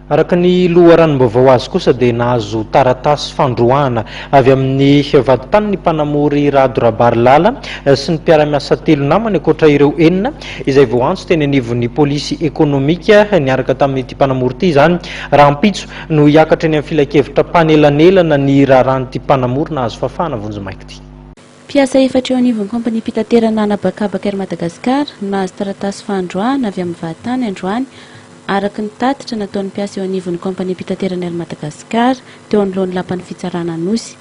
Araka ny loharanom-baovao azo kosa dia nahazo taratasy fandroahana avy amin'ny vadintany ny mpanamory Rado Rabarilala sy ny mpiara-miasa telo namany ankoatra ireo enina izay voaantso teny anivon'ny polisy ekonomika niaraka tamin'ity mpanamory ity izany rahampitso no hiakatra eny amin'ny filankevitra mpanelanelana ny raharahan'ity mpanamory nahazo fahafahana vonjimaika ity. Mpiasa efatra eo anivon'ny kaompaniam-pitaterana an'habakabaka Air Madagascar no nahazo taratasy fahandroahana avy amin'ny vahatany androany araka ny tatitra nataon'ny mpiasa eo anivon'ny kaompaniam-pitaterana Air Madagascar teo anoloan'ny lapan'ny fitsarana Anosy.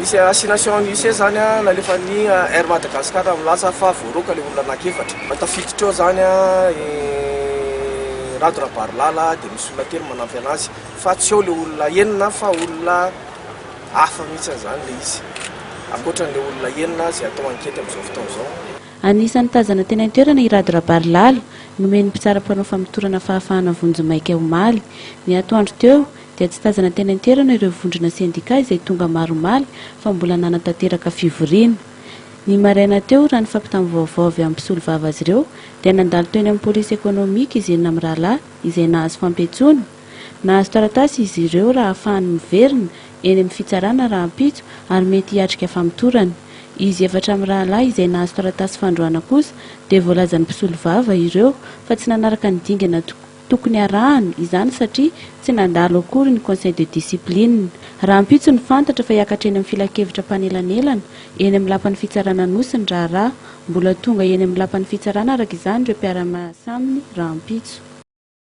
Nisy assignation en huissier zany nalefan'ny Air Madagascar milaza fa voaroaka ilay olona anankiefatra. Tafiditra eo zany i Rado Rabarilala dia misy olona telo manampy anazy fa tsy eo ilay olona enina fa olona Hafa mihitsy izany ilay izy, ankoatra an'ilay olona enina izay atao ankety amin'izao fotoana izao. Anisan'ny tazana teny an-toerana i Rado Rabarilala, nomen'ny mpitsara mpanao famotorana fahafahana vonjimaika omaly. Ny atoandro teo, dia tsy tazana teny an-toerana ireo vondrona sendika izay tonga maro omaly fa mbola nanatanteraka fivoriana. Ny maraina teo, raha ny fampitam-baovao avy amin'ny mpisolovava azy ireo, dia nandalo teny amin'ny polisy ekonomika izy enina mirahalahy izay nahazo fampiantsoana, Nahazo taratasy izy ireo raha ahafahany miverina eny amin'ny fitsarana rahampitso ary mety hiatrika famotorana. Izy efatra mirahalahy izay nahazo taratasy fandroana kosa dia voalazan'ny mpisolovava ireo fa tsy nanaraka ny dingana tokony arahana izany satria tsy nandalo akory ny conseil de discipline. Rahampitso no fantatra fa hiakatra eny amin'ny filankevitra mpanelanelana eny amin'ny lapan'ny fitsarana Anosy ny raharaha. Mbola tonga eny amin'ny lapan'ny fitsarana araka izany ireo mpiara-miasa aminy rahampitso.